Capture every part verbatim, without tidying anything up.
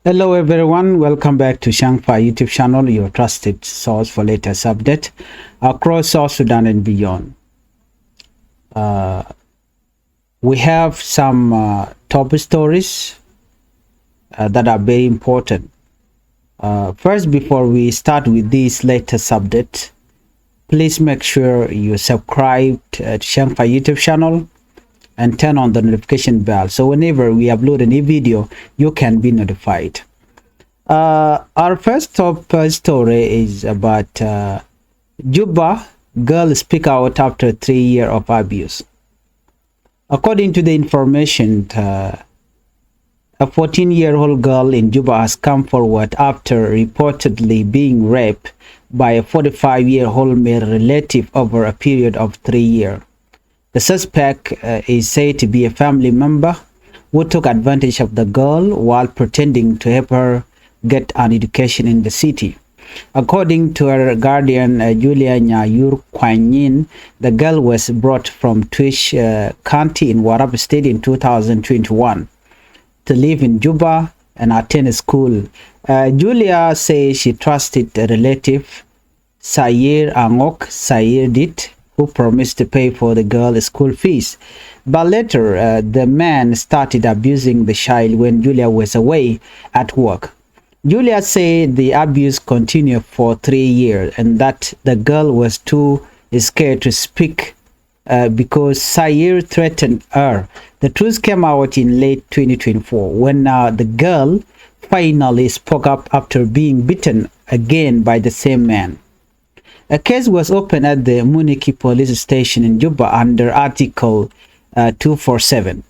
Hello everyone, welcome back to Shangfa YouTube channel, your trusted source for latest update across South Sudan and beyond. Uh, we have some uh, top stories uh, that are very important. Uh, first, before we start with this latest update, please make sure you subscribe to, uh, to Shangfa YouTube channel and turn on the notification bell. So whenever we upload a new video, you can be notified. Uh, our first top uh, story is about uh, Juba girl speak out after three year of abuse. According to the information, uh, a fourteen-year-old girl in Juba has come forward after reportedly being raped by a forty-five-year-old male relative over a period of three years. The suspect uh, is said to be a family member who took advantage of the girl while pretending to help her get an education in the city. According to her guardian, uh, Julia Nyayur Kwanyin, the girl was brought from Twic uh, County in Warrap State in two thousand twenty-one to live in Juba and attend school. Uh, Julia says she trusted a relative, Sayir Angok Sayir did, who promised to pay for the girl's school fees. But later, uh, the man started abusing the child when Julia was away at work. Julia said the abuse continued for three years and that the girl was too scared to speak uh, because Sayir threatened her. The truth came out in late twenty twenty-four when uh, the girl finally spoke up after being beaten again by the same man. A case was opened at the Muniki Police Station in Juba under Article uh, two four seven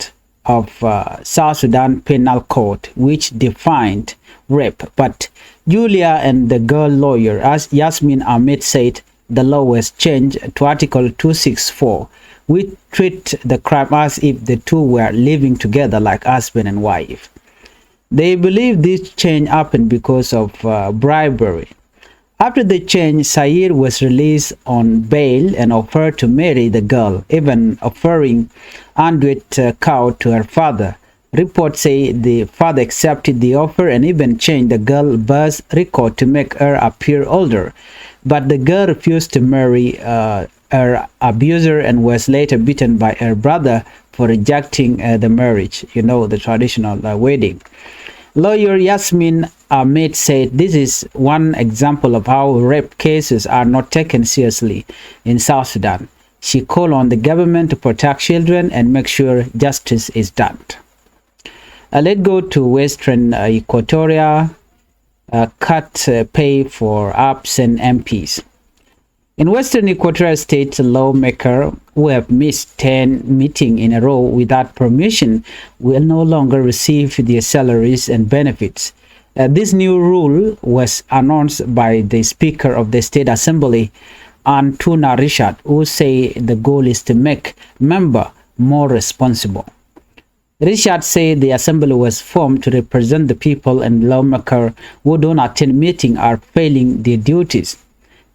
of uh, South Sudan Penal Code, which defined rape. But Julia and the girl lawyer, as Yasmin Ahmed, said the law was changed to Article two six four, which treat the crime as if the two were living together like husband and wife. They believe this change happened because of uh, bribery. After the change, Sayir was released on bail and offered to marry the girl, even offering hundred uh, cow to her father. Reports say the father accepted the offer and even changed the girl's birth record to make her appear older. But the girl refused to marry uh, her abuser and was later beaten by her brother for rejecting uh, the marriage, you know, the traditional uh, wedding. Lawyer Yasmin Ahmed said this is one example of how rape cases are not taken seriously in South Sudan. She called on the government to protect children and make sure justice is done. Uh, let's go to Western uh, Equatoria. Uh, cut uh, pay for absent M Ps. In Western Equatoria State, lawmakers who have missed ten meetings in a row without permission will no longer receive their salaries and benefits. Uh, this new rule was announced by the Speaker of the State Assembly, Antuna Richard, who say the goal is to make member more responsible. Richard said the assembly was formed to represent the people and lawmakers who don't attend meeting are failing their duties.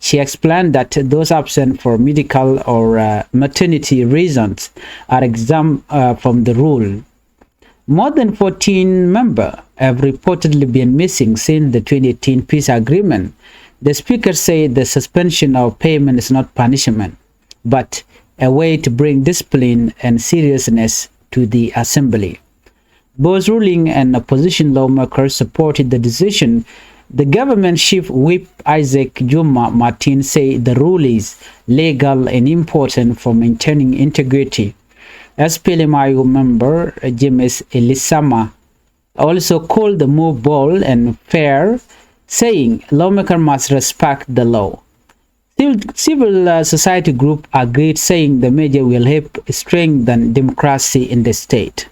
She explained that those absent for medical or uh, maternity reasons are exempt uh, from the rule. More than fourteen members have reportedly been missing since the twenty eighteen peace agreement. The speaker said the suspension of payment is not punishment, but a way to bring discipline and seriousness to the assembly. Both ruling and opposition lawmakers supported the decision. The government chief whip Isaac Juma Martin said the rule is legal and important for maintaining integrity. S P L M I O member uh, James Elisama also called the move bold and fair, saying lawmakers must respect the law. Civil, civil uh, society group agreed, saying the measure will help strengthen democracy in the state.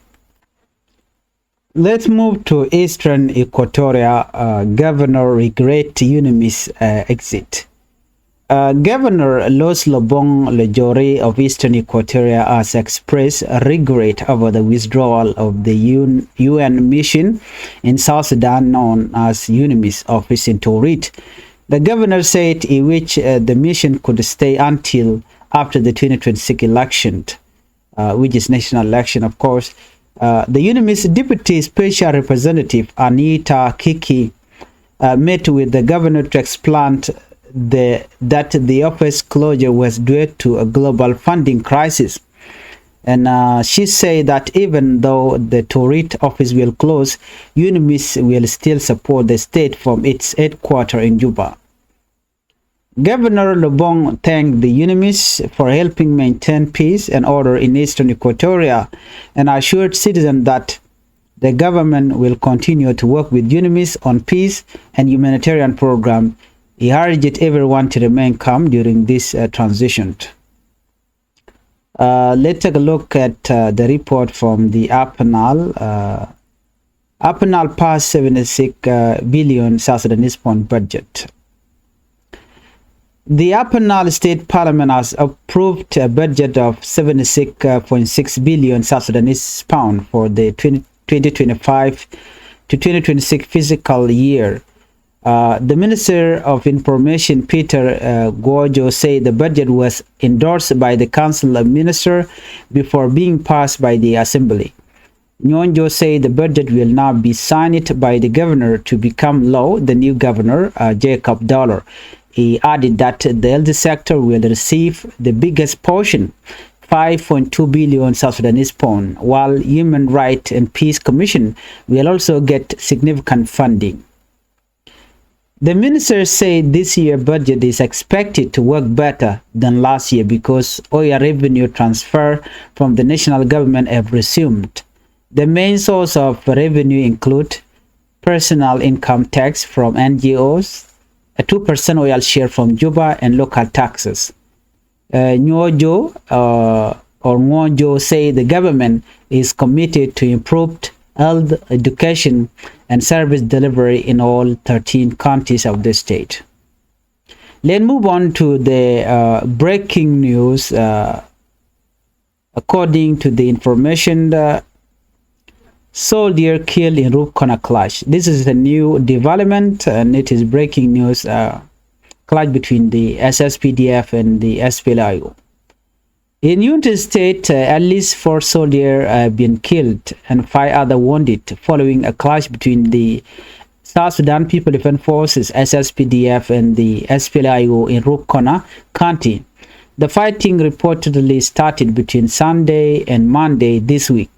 Let's move to Eastern Equatoria. Uh, Governor regret UNMISS uh, exit. Uh, Governor Los Lobong Lejori of Eastern Equatoria has expressed regret over the withdrawal of the U N mission in South Sudan known as UNMISS office in Torit. The governor said he wished uh, the mission could stay until after the twenty twenty-six election, uh, which is national election, of course. Uh, the UNMISS Deputy Special Representative Anita Kiki uh, met with the governor to explain the, that the office closure was due to a global funding crisis. And uh, she said that even though the Torit office will close, UNMISS will still support the state from its headquarters in Juba. Governor Lobong thanked the UNMISS for helping maintain peace and order in eastern Equatoria and assured citizens that the government will continue to work with UNMISS on peace and humanitarian program. He urged everyone to remain calm during this uh, transition. Uh, let's take a look at uh, the report from the Upper Nile. Uh, Upper Nile passed seventy-six uh, billion South Sudanese pound budget. The Upper Nile State Parliament has approved a budget of seventy-six point six billion South Sudanese pound for the twenty twenty-five to twenty twenty-six fiscal year. Uh, the Minister of Information, Peter uh, Guojo, said the budget was endorsed by the Council of Ministers before being passed by the Assembly. Nyonjo said the budget will now be signed by the governor to become law, the new governor, uh, Jacob Dollar. He added that the health sector will receive the biggest portion, five point two billion South Sudanese pound, while Human Rights and Peace Commission will also get significant funding. The minister said this year budget is expected to work better than last year because oil revenue transfer from the national government have resumed. The main source of revenue include personal income tax from N G Os, a two percent oil share from Juba, and local taxes. Uh, Nyojo uh, or Ngonjo say the government is committed to improved health, education, and service delivery in all thirteen counties of the state. Let's move on to the uh, breaking news. Uh, according to the information, the soldier killed in Rubkona clash. This is a new development and it is breaking news. Uh, clash between the S S P D F and the S P L A I O. In Unity State, uh, at least four soldiers have been killed and five other wounded following a clash between the South Sudan People Defense Forces, S S P D F, and the S P L A I O in Rubkona County. The fighting reportedly started between Sunday and Monday this week.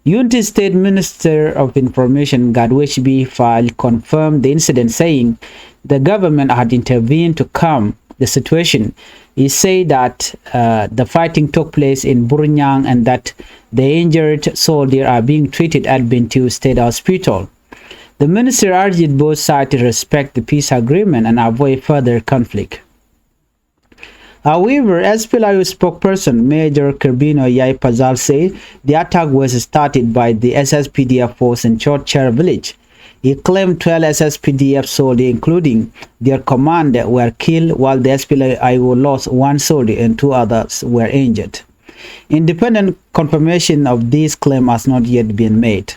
Unity State Minister of Information Gatwech Bifal confirmed the incident, saying the government had intervened to calm the situation. He said that uh, the fighting took place in Burnyang and that the injured soldiers are being treated at Bentiu State Hospital. The minister urged both sides to respect the peace agreement and avoid further conflict. However, S P L A I O spokesperson Major Kerbino Yai Pazal said the attack was started by the S S P D F force in Chorchera village. He claimed twelve S S P D F soldiers, including their commander, were killed, while the S P L A I O lost one soldier and two others were injured. Independent confirmation of this claim has not yet been made.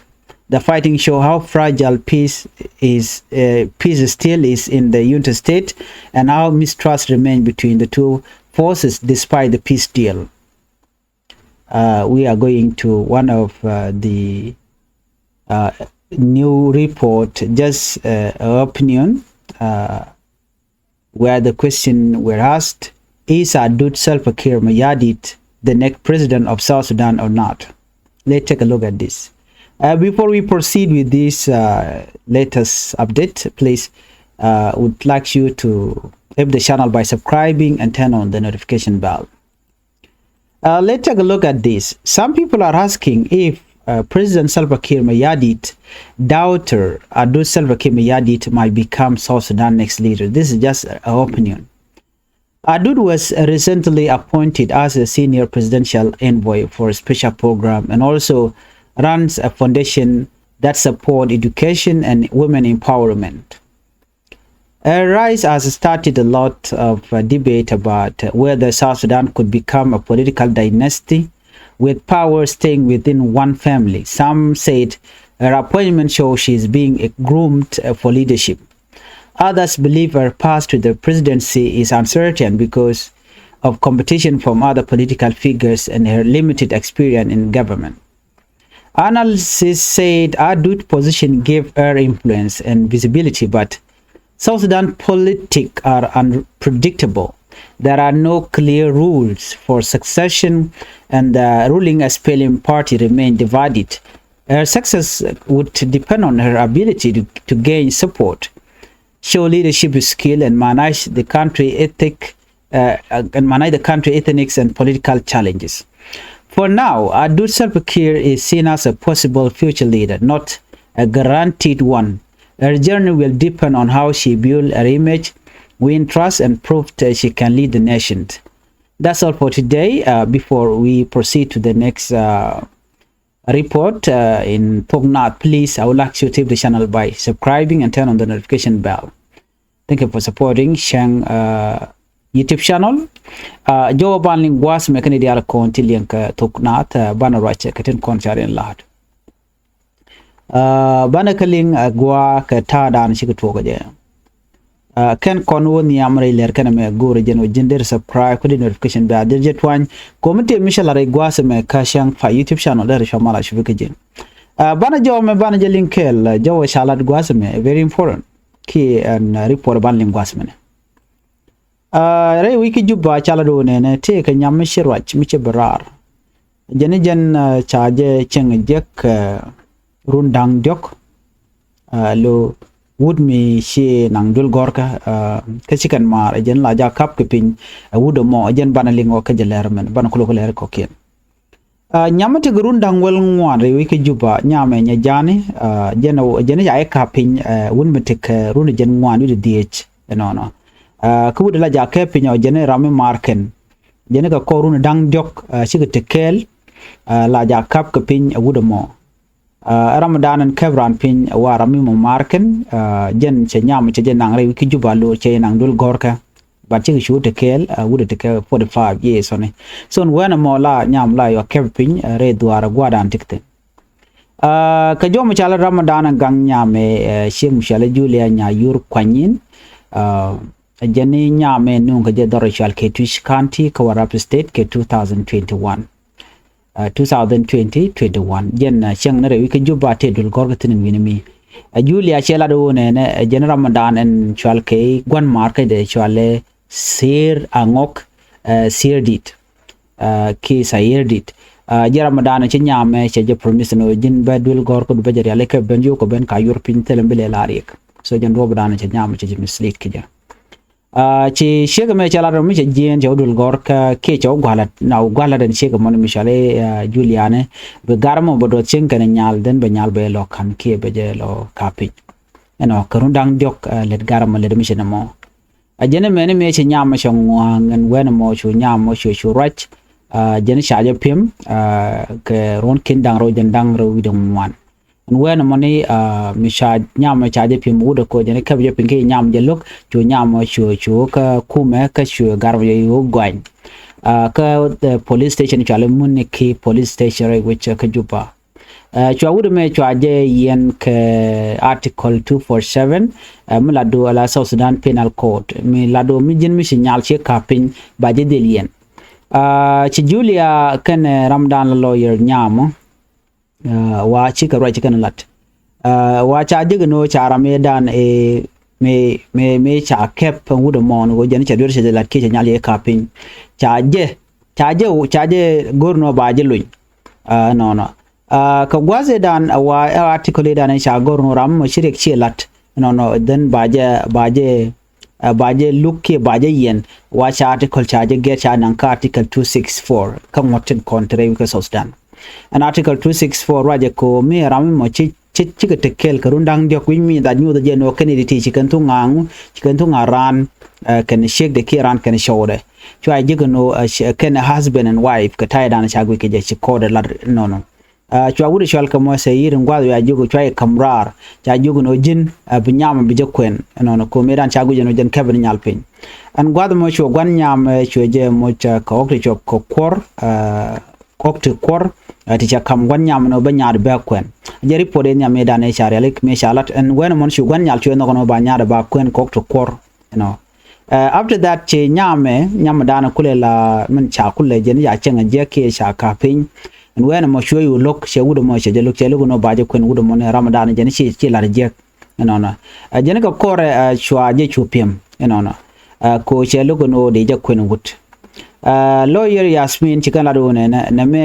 The fighting show how fragile peace is, uh, peace still is in the Unity State, and how mistrust remains between the two forces despite the peace deal. Uh, we are going to one of uh, the uh, new report, just uh, opinion. Uh, where the question were asked, is Adut Salva Kiir Mayardit the next president of South Sudan or not? Let's take a look at this. Uh, before we proceed with this uh, latest update, please uh, would like you to help the channel by subscribing and turn on the notification bell. Uh, let's take a look at this. Some people are asking if uh, President Salva Kiir Mayardit daughter Adut Salva Kiir Mayardit might become South Sudan next leader. This is just an opinion. Adut was recently appointed as a senior presidential envoy for a special program and also runs a foundation that support education and women empowerment. Her rise has started a lot of uh, debate about uh, whether South Sudan could become a political dynasty with power staying within one family. Some said her appointment shows she is being uh, groomed uh, for leadership. Others believe her path to the presidency is uncertain because of competition from other political figures and her limited experience in government. Analysts said Adut position gave her influence and visibility, but South Sudan politics are unpredictable. There are no clear rules for succession, and the ruling S P L M party remain divided. Her success would depend on her ability to, to gain support, show leadership skill, and manage the country ethic, uh, and manage the country ethnics and political challenges. For now, Adut Salva Kiir is seen as a possible future leader, not a guaranteed one. Her journey will depend on how she build her image, win trust, and prove that she can lead the nation. That's all for today. Uh, before we proceed to the next uh, report uh, in Thok Naath, please, I would like you to tip the channel by subscribing and turn on the notification bell. Thank you for supporting Chang uh, YouTube channel. Uh, jɔwä ban liŋ gua̱a̱th mɛ kɛn i̱ diaal kɔn ti liɛŋ kɛ Thok Naath uh, banɛ ruac kɛ tin kɔn ca riɛn la̱a̱t. Uh, banɛ kä liŋ uh, gua̱a̱ kɛ ta̱a̱ daan cikɛ tuɔɔk kɛ jɛ. Uh, kɛn kɔn wä nhiam rɛy lɛr kɛn mɛ go̱o̱rɛ jɛn wä ji̱n der subscribe kä di notification bell a der jɛ tuany. Komi tëë mi cä la rɛy gua̱a̱th mɛ kä Chang Fai YouTube channel der cua mal a cupi kä jɛ. Uh, banɛ jɔwä mɛ banɛ jɛ liŋ kɛɛl uh, jɔwä ca lat gua̱a̱th mɛ very important. Kiɛ ɛn uh, report ban liŋ gua̱a̱th mɛnɛ. Uh, rɛy wi̱c kä Juba ca la do̱o̱ nɛnɛ tëë kɛ nyam mi ci ruac mi ci bi raar. Jɛn i̱ jɛn uh, ca jɛ cieŋ jek uh, run da̱ŋ diɔ̱k. Uh, lo wut mi ci naŋ duel gɔ̱rkä uh, kä ci kɛn maar jɛn la ja kap kɛ piny uh, wut ɛmɔ jɛn banɛ liŋ ɔ kä jɛ lɛr mɛn banɛ kulo kä lɛr kɔkiɛn. Uh, nyam mi tekɛ run da̱ŋ wäl ŋuan rɛy wi̱c kä Juba nyamɛ nyɛ jani uh, jɛn jɛn ca i̱ kap piny uh, wut mi tekɛ run jɛn ŋuan wi̱c dhiec ɛnɔnɔ. Uh, kä wut la ja kɛ piny ɔ jɛn ram mi maar kɛn jɛn kɛ kɔr run da̱ŋ diɔ̱k uh, cikɛ tekɛɛl uh, la ja kap kɛ piny uh, wut ɛmɔ. Uh, ram dan ɛn kɛp ran piny uh, wa ram mi mɔ maar kɛn uh, jɛn cɛ nyam cɛ jɛ naŋ rɛy wi̱c kä Juba lo cɛ naŋ duel gɔ̱rkä. But cikɛ cu tekɛɛl uh, wut tekɛ forty five years ɔni. So ɛn wɛn ɛmɔ la nyam la yɔ kɛp piny uh, rɛy dhuaar uh, gua̱dan tik thin. Uh, kɛ jɔm cɔal Ramadan Gaŋ nyamɛ uh, ciek mi cɔal Julia Nyayur Kuanyin. Uh, jɛn i̱ nyamɛ nuŋ kɛ jɛ dhɔr cɔal kɛ Twic County kä Warrap State kɛ two thousand twenty-one. Uh, two thousand twenty, twenty-one. Jɛn uh, cieŋ ni rɛy wi̱c kä Juba tëë duel gɔ̱rkä thi̱n in wi̱ni mi. Uh, Julia ciɛ lat wun ɛnɛ uh, jɛn Ramadan ɛn cɔal kɛ gua̱n maar kä dee cɔal ɛ Sir Aŋɔk uh, Sir Dit. Uh, ki sa yir dit uh, jɛ Ramadan ci nyamɛ cɛ jɛ promise no ji̱n bɛ duel gɔr kä du bɛ jɛ riali kɛ ben yo kɛ ben ka yur piny thilɛ bi lɛ la riek. So jɛn duɔp dan cɛ nyamɛ cɛ jɛ mislead ki jɛ. Uh, ci ciek mɛ cɛ la rɛ mi cɛ jiɛn cɛ wä duel gɔr kä kiɛ cɛ wä gualat na wä gualat den ciek mɔni mi cɔli uh, Juliane bi gar mɔ bɛ duɔth cieŋ kɛn nyal den bɛ nyal bɛ lɔ kan kiɛ bɛ jɛ lɔ ka piny. Ɛnɔ kɛ run daŋ diɔk uh, lɛt gar mɔ lɛt mi cɛ nɛ mɔ. A jɛn ɛmɛni mëë ci nyam mɔ cɛ ŋua̱a̱ŋ ɛn wɛn ɛmɔ cu nyam mɔ cu cu ruac. A jɛn ca jɛ pi̱em a kɛ ruɔ̱n kin da̱ŋ rɛw jɛn da̱ŋ rɛw wi̱cdɛ ŋuan. Ɛn wɛn ɛmɔ ni a mi ca nyam mɔ ca jɛ pi̱em wut ɛ ko̱ jɛn kɛp jɛ pi̱n kä nyam jɛ lo̱k cu nyam mɔ cu cu kä kumɛ kä cu gar mɔ jɛ yo̱o̱k gɔany. A kä police station cɔal i̱ Muniki police station rɛy wec kä Juba. Cua wut ɛmɛ cua jɛ yiɛn kɛ article two four seven mi la do ala South Sudan Penal Code mi la do mi ji̱n mi ci nyal ci kap piny ba jɛ dhil yiɛn. Ci Julia kɛnɛ ram dan la lawyer nyamɔ wa ci kɛ ruac ci kɛnɛ lat. Wa ca jek ni ca ram ëë dan ëë mi mi mi ca kɛp wut ɛmɔ ni wä jɛn ca duer ci jɛ lat kiɛ ca nyal ci kap piny ca jɛ ca jɛ ca jɛ go̱r ni wä ba jɛ luny. Nɔnɔ. Kɛ gua̱th ëëdan wa article ëëdan ca go̱r nu ram mɔ ci riɛk ci lat nɔnɔ then ba jɛ ba jɛ ba jɛ luk kiɛ ba jɛ yiɛn wa ca article ca jɛ gɛr ca naŋ kä article two six four kä ŋuɔ̱t tin kɔn ti rɛy wi̱i̱ kä South Sudan. Ɛn article two six four ruacɛ ko̱ mi ram mɔ ci ci cikɛ te kɛl kɛ run da̱ŋ diɔ̱k wi̱c mi that nyuuth jɛ nɔ kɛn i̱ ti ti ci kɛn thuk ŋa̱a̱ŋ ci kɛn thuk ŋa̱a̱ŋ raan kɛn ciek de kiɛ raan kɛn cɔwdɛ. Cua jek nɔ kɛn husband and wife kɛ ta̱yɛ dan ca guic kɛ jɛ ci kɔɔdɛ lat nɔnɔ. Cua wut cɔal kɛ mɔ sɛ yir in gua̱th ya jiök cua i̱ ka̱m raar ca jiök in ɔ ji̱n bi nyam bi jɛ kuɛn ɛnɔnɔ ko̱mɛ dan ca guic ɛn ɔ jɛn kɛp in nyal piny. Ɛn gua̱th mɔ cuɛ gua̱n nyam cuɛ jɛ moc kɛ ɣɔk ti cuɔp kɛ kuɔr kɔk ti kuɔr ti ca ka̱m gua̱n nyam ɛn ɔ bä nyaat bɛ kuɛn. Jɛ ripot in nyam in dan in ca rialik mi ca lat ɛn wɛn mɔn cu gua̱n nyal cuɛ nhɔk ɛn ɔ ba nyaat ba kuɛn kɔk ti kuɔr ɛnɔ. After that ci nyamɛ nyamɛ dan kulɛ la min ca kulɛ jɛn ya cɛŋ jɛ kiɛ ca ka piny. Ɛn wɛn ɛmɔ cuɛ yu lo̱k cɛ wut ɛmɔ cɛ jɛ lo̱k cɛ lo̱k ɛn ɔ ba jɛ kuɛn wut ɛmɔ ni ram dan jɛn ci ci lat jiɛk. Ɛnɔnɔ. Ɛ jɛn kɛ kɔrɛ ɛ cua jɛ cu piɛm. Ɛnɔnɔ. Ɛ ko cɛ lo̱k ɛn ɔ dee jɛ kuɛn wut. Ɛ lawyer Yasmin ci kɛn lat wun ɛnɛ nɛ mɛ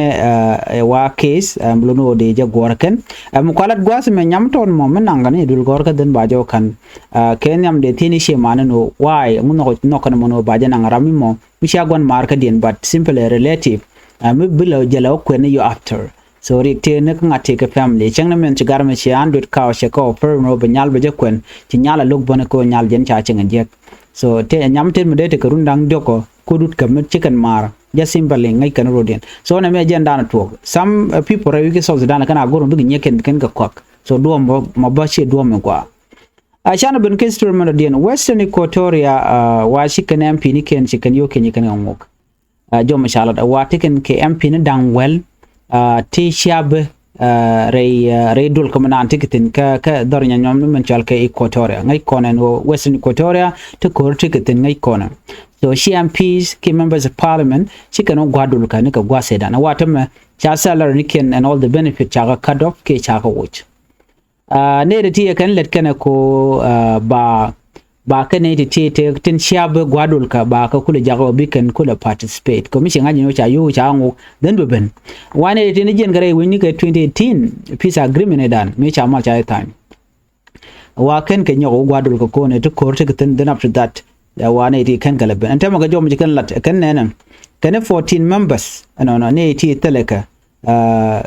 ɛ wa case ɛ mɛ lo̱k ɛn ɔ dee jɛ guɔr kɛn. Ɛ mɛ kua lat gua̱th mɛ nyam tɔn mɔ mɛ naŋ kɛn i̱ dul gɔr kä dhin ba jɛ wä ka̱n. Ɛ kɛ nhiam dee thi̱n i̱ ci man ɛn ɔ wa̱a̱ ɛŋu nhɔk nhɔk kɛn mɔ ɛn ɔ ba jɛ naŋ ram mi mɔ mi cia gua̱n maar kädiɛn but simply relative. Ɛ mi bi lɛ jɛ lɛ wä kuɛn ni yɔ after. So rik tëë ni kä ŋa̱t tëë kɛ family cäŋ ni mɛn ci gar mi ci an duet kaw cɛ kä offer ni wä bi nyal bi jɛ kuɛn ci nyal a lo̱k bäni kä wä nyal jɛn ca cäŋ a jiɛk. So tëë nyam tëë mi dee ti kɛ run da̱ŋ diɔk ɔ ku dut kɛ mi ci kɛn maar jɛ simply ŋäc kɛn rot yɛn. So nɛ mi a jɛn dan a tuɔk some people rɛ wi̱c kä South Sudan kɛn a go̱r mi bikɛ nyiek kɛn kɛn kɛ kuak. So duɔm mɔ bä ci duɔm mi gua. A canɛ ben kä history mɛn dɔ̱diɛn Western Equatoria, a wa ci kɛn M P ni kɛn ci kɛn yo̱k kɛn ci kɛn kɛ ŋuk. A jɔm ca lat a wa ti kɛn kɛ M P ni da̱ŋ wäl, a ti cia bi a rɛy a rɛy dol kä mi naan ti kɛ thi̱n kä kä dhɔr nyanyɔm ni mɛn cɔal kɛ Equatoria ŋäc kɔnɛ ni Western Equatoria ti ko̱r ti kɛ thi̱n ŋäc kɔnɛ. So ci M Ps ki members of parliament ci kɛn wä gua̱a̱r dol kä ni kɛ gua̱a̱r sedan a wa ti mɛ ca salary ni kɛn and all the benefit ca kɛ cut off kiɛ ca kɛ woc. A nɛy ti ti yɛ kɛn lɛt kɛnɛ ko a ba ba kɛn nɛy ti ti ti tin cia bi gua̱dul kä ba kä kulɛ jak ɔ bi kɛn kulɛ participate kɛ mi ci ŋa̱c ni ca yo̱o̱ ca ŋuk dhin bi ben. Wa nɛy ti ni jiɛn kɛ rɛy wi̱cni kɛ twenty eighteen peace agreement idan mi ca mal ca i̱ tha̱a̱ny. Wa kɛn kɛ nyɔk wä gua̱dul kä ko̱n ɛ ti ko̱r ti kɛ thin dhin up to that. Ya wa nɛy ti kɛn kɛ lɛ ben ɛn tɛmɛ kɛ jɔm ci kɛn lat kɛn nɛnɛ kɛn fourteen members ɛnɔnɔ nɛy ti thilɛ kɛ a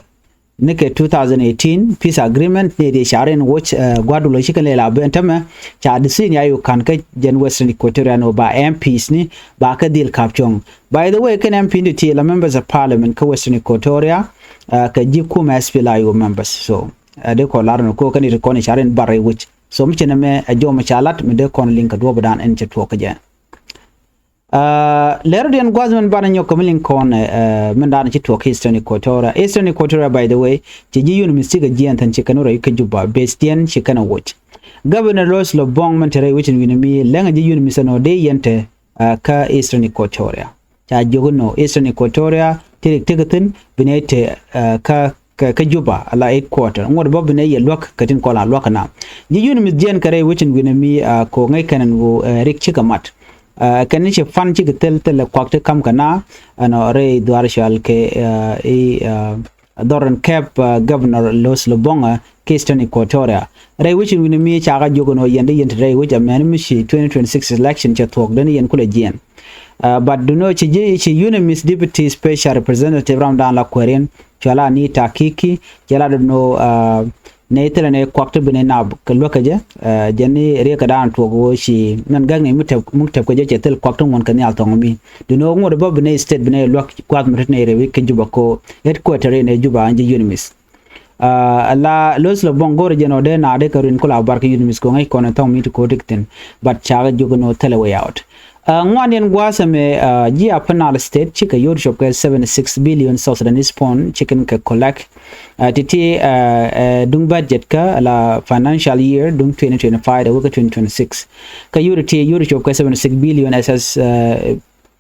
ni kɛ two thousand eighteen peace agreement ni di carin woc ɛ gua̱dul ci kɛ lɛ la ben tämɛ. Ca di sin ya yu kan kä jɛn Western Equatoria ni ba M Ps ni ba kɛ dhil kap cuɔ̱ŋ. By the way kɛn M P ni ti la members of parliament kä Western Equatoria ɛ kɛ ji̱ kum S P L A U members. So ɛ di kɔ lar ni ko kɛn di kɔn carin bar i woc. So mi ci nɛ mɛ ɛ jɔm ca lat mi di kɔn liŋ kɛ duɔp dan ɛn cɛ tuɔk kɛ jɛ. Aa, lɛr diɛn gua̱th min banɛ nyɔk kɛ mi liŋ kɔn ɛ min da̱a̱n ci tuɔk Eastern Equatoria. Eastern Equatoria, by the way, ci ji̱ UNMISS cikɛ jiɛɛn thi̱n ci kɛn wä rɛy kä Juba, base diɛn ci kɛn wä woc. Governor Lois Lobong min te rɛy wecin wi̱ni mi lɛŋ ji̱ UNMISS ɛn ɔ dee yɛn te kä Eastern Equatoria. Ca jiök ɛn ɔ Eastern Equatoria ti rik tekɛ thi̱n bi nɛy te kä kä Juba ala headquarter ŋuɔ̱t bä bi nɛy yɛ luäk kɛ tin kɔn a luäk kɛ na. Ji̱ UNMISS jiɛn kɛ rɛy wecin wi̱ni mi ko ŋäc kɛn ɛn ɣöö rik cikɛ mat. Ɛ kɛn ni ci pan cikɛ thil thil kuak ti kam kɛ na ɛn ɔ rɛy dhuar cual kɛ ɛ dhɔr ɛn kɛp ɛ Governor Lois Lobong ɛ Eastern Equatoria. Rɛy wecin wi̱ni mi cakɛ jiök ɛn ɔ yɛn di yɛn ti rɛy wec amɛn mi ci twenty twenty-six election cɛ thuɔ̱k den yɛn kulɛ jiɛn. Ɛ but duno ci ji̱ ci UNMISS Deputy Special Representative ram dan la kuɛriɛn cual a ni ta kiki cɛ la duno ɛ nɛy thilɛ nɛy kuak ti bi nɛy naap kɛ luäk kɛ jɛ. Ɛ jɛn ni riɛk kɛ daan tuɔk ɣöö ci nɛn gäk nɛy mi tɛp mi tɛp kɛ jɛ cɛ thil kuak ti ŋuɔ̱n kɛ nhial thɔŋ mi. Duno ŋuɔ̱t bä bi nɛy state bi nɛy luäk gua̱th mi tet nɛy rɛw kɛ Juba ko headquarter in ɛ Juba an ji̱ UNMISS. Ɛ la Lois Lobong go̱rɛ jɛn ɔ dee naak dee kɛ ruin kula bar kɛ UNMISS ko ŋäc kɔn ɛ thɔŋ mi ti ko̱o̱t ti kɛ thi̱n. But cakɛ jiök ɛn ɔ thilɛ way out. Ɛ ŋuan yɛn gua̱a̱th ɛmɛ ɛ ji̱ Upper Nile State cikɛ yot cop kɛ seventy six billion South Sudanese pound cikɛn kɛ collect. Ɛ ti ti ɛ ɛ duŋ budget kä la financial year duŋ twenty twenty-five ɛ wä kä twenty twenty-six. Kä yot ti yot cop kɛ seventy six billion S S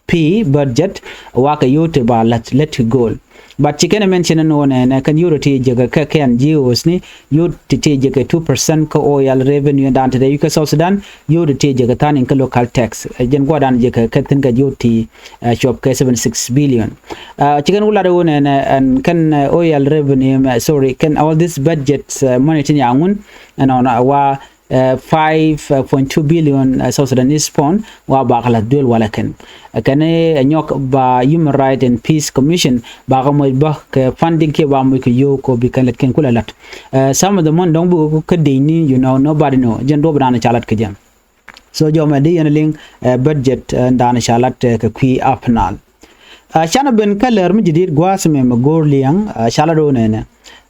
P budget wa kɛ yot ti ba lät lät ti goal. But ci kɛn ɛ mɛn cɛn ɛn ɣöö nɛnɛ kɛn yot ti jek kɛ kɛn ji̱ ɣöösni yot ti ti jek kɛ two percent kä oil revenue dan ti dee wi̱c kä South Sudan. Yot ti ti jek kɛ than in kä local tax ɛ jɛn gua̱dan jek kɛ kɛ thin kɛ yot ti ɛ cuɔp kɛ seventy six billion. Ɛ ci kɛn wä lat ɣöö nɛnɛ ɛn kɛn ɛ oil revenue mɛ sorry kɛn all this budget ɛ money tin yaŋun ɛn ɔn ɛ wa ɛ five point two billion ɛ South Sudanese pound wa bakɛ la̱th duel walɛ kɛn. Ɛ kɛn ɛ nyɔk ba Human Rights and Peace Commission bakɛ moc bä kɛ funding kiɛ ba moc kɛ yio̱w kɛ bi kɛn lät kɛn kulɛ la̱t. Ɛ some of the money dɔ̱ŋ bi kä dec ni you know nobody know jɛn duɔp dan ca la̱t kɛ jɛ. So jɔmɛ di yɛn liŋ ɛ budget ɛ dan ca la̱t ɛ kɛ kui̱ Upper Nile. Ɛ canɛ ben kä lɛr mi ji̱ di̱t gua̱a̱th mɛ mɛ go̱o̱r liɛŋ ɛ ca la̱t ɣöö nɛnɛ.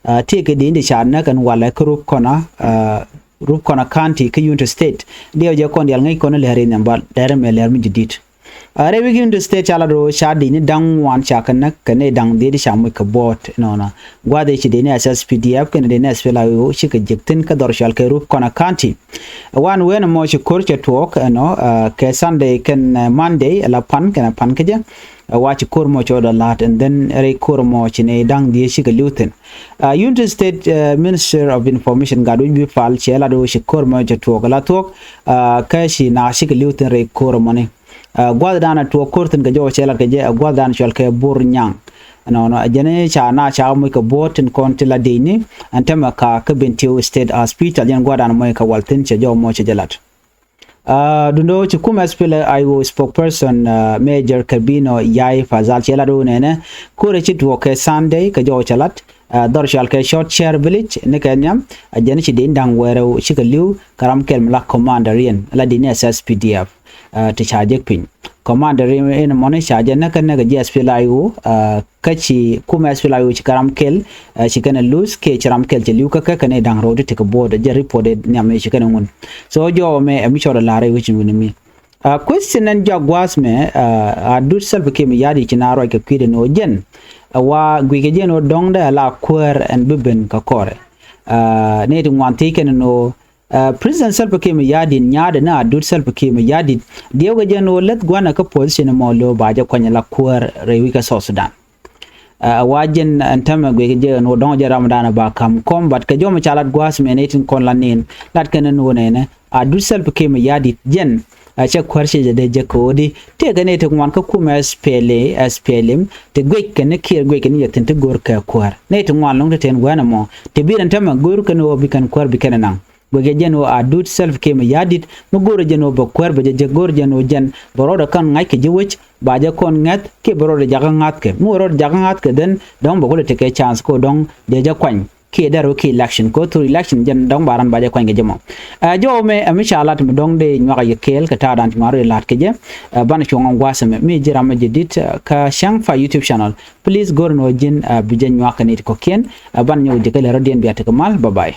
Ɛ tiɛɛkɛ di in di ca näk ɛn walɛ kä Rubkona ɛ Rubkona County kä Unity State. Diɛw jɛ kɔn dial ŋäc kɔn lɛr in nhiam ba lɛr mɛ lɛr mi ji̱ di̱t. Rɛy wi̱c Unity State ca lat ɣöö ca dëcni da̱ŋ ŋuan ca kɛ näk kɛnɛ da̱ŋ dhieec ca moc kɛ bo̱o̱t. Nɔnɔ gua̱a̱th ëë ci dëcni S S P D F kɛnɛ dëcni S P L A I O cikɛ jiäk thi̱n kä dhɔr cɔal kɛ Rup Cɔnɛ County. Wan wen ɛmɔ ci ko̱r cɛ tuɔɔk ɛnɔ kɛ Sunday kɛnɛ Monday la pan kɛnɛ pan kä jɛ. Wa ci ko̱r mɔ cɛ ɣöö dee la̱t and then rɛy ko̱r mɔ ci nɛy da̱ŋ dhieec cikɛ li̱w thi̱n. Unity State Minister of Information Gatwec Bi̱i̱ Pal cɛ lat ɣöö ci ko̱r mɔ cɛ tuɔɔk la thuɔ̱k kä ci naath cikɛ li̱w thi̱n rɛy ko̱r mɔni. Gua̱thdan a tuɔɔk ko̱r thi̱n kɛ jɔw cɛ lat kɛ jɛ ɛ gua̱thdan cɔal kɛ Bor Nyaŋ. Nɔnɔ ɛ jɛn ca naath ca moc kɛ bo̱o̱t tin kɔn ti la dëcni ɛn täämɛ ka kä Bentiu State Hospital jɛn gua̱thdan moc kɛ wal thi̱n cɛ jɔw mɔ cɛ jɛ lat. Duundɛ ɣöö ci kumɛ S P L A I O spokesperson Major Kerbino Yai Fazal cɛ lat ɣöö nɛnɛ ko̱rɛ ci tuɔɔk kɛ Sunday kɛ jɔw cɛ lat dhɔr cɔal kɛ Short Share Village ni kɛ nhiam. Ɛ jɛn ci dëcni da̱ŋ wäl rɛw cikɛ li̱w kɛ ram kɛl mi la commander yɛn la dëcni S S P D F ti ca jek piny. Commander in mɔni ca jɛ näk kɛ näk kɛ ji̱ S P L A I O kä ci kumɛ S P L A I O ci kɛ ram kɛl ci kɛn ɛ luth kiɛ ci ram kɛl cɛ li̱w kä kɛ kɛnɛ da̱ŋ rɛw ti ti kɛ bo̱o̱t jɛ report ɛ nhiam ëë ci kɛn ɛ ŋun. So jɔw mɛ ɛ mi cɔl ɛ la̱r ɛ wi̱c in wi̱n mi. Question ɛn jɔak gua̱a̱th mɛ a dut Salva Kiir Mayardit ci naath ruac kɛ kui̱dɛ ni ɣöö jɛn ɛ wa guic kɛ jɛn ɣöö dɔ̱ŋdɛ a la kuäär ɛn bi ben kɛ kɔrɛ. Nɛy ti ŋuan thiec kɛn ni ɣöö President Salva Kiir Mayardit nyaadɛ ni a dut Salva Kiir Mayardit diɛwkɛ jɛn ɣöö läth gua̱nɛ kä position mɔ lo̱o̱ ba jɛ kuany la kuäär rɛy wi̱c kä South Sudan. Ɛ wa jɛn ɛn täämɛ guic kɛ jɛ ɛn ɣöö dɔ̱ŋ jɛ ramdan ba ka̱m kɔm, but kɛ jɔw mɛ ca lat gua̱a̱th mɛ nɛy tin kɔn la nin lat kɛn ɛn ɣöö nɛnɛ a dut Salva Kiir Mayardit jɛn ɛ cɛ kuäär cɛ jɛ dee jɛ kɛ ɣöö di tëëkɛ nɛy ti ŋuan kä kumɛ S P L A, S P L M ti guic kɛn ni Kiir guic kɛn ni jɛ thi̱n ti go̱r kɛ kuäär. Nɛy ti ŋuan lo̱ŋ ti tɛn gua̱a̱th ɛmɔ ti bi ɛn täämɛ go̱r kɛn ɣöö bi kɛn kuäär bi kɛn ɛ naŋ. Guic kɛ jɛn ɣöö a dut Salva Kiir Mayardit mi go̱o̱rɛ jɛn ɣöö bɛ kuäär bɛ jɛ jek, go̱o̱rɛ jɛn ɣöö jɛn bɛ rɔɔdɛ kɔn ŋa̱c kɛ ji̱ wec ba jɛ kɔn ŋäth kiɛ bɛ rɔɔdɛ jakä ŋa̱thkɛ. Mi wä rɔɔdɛ jakä ŋa̱thkɛ then dɔ̱ŋ bɛ kulɛ tekɛ chance kɛ ɣöö dɔ̱ŋ dee jɛ kuany kiɛ dɛr wä kiɛ election kɛ ɣöö through election jɛn dɔ̱ŋ ba ran ba jɛ kuany kɛ jɛ mɔ. Ɛ jɔw mɛ ɛ mi ca lat mi dɔ̱ŋ dee nyuak a yɛ kɛɛl kɛ ta̱a̱dan ti ŋuan rɔ la̱t kɛ jɛ. Ɛ banɛ cuɔ̱ŋ ɛ gua̱a̱th ɛmɛ mi ji̱ ram mi jɛ dit kä Cäŋ Fa YouTube channel. Please go̱o̱rɛ ni ɣöö ji̱n ɛ bi jɛ nyuak kɛ nɛy ti kɔ̱kiɛn. Ɛ banɛ nyɔk ji̱ kä lɛ rɔ̱diɛn bia tekɛ mal. Bye bye.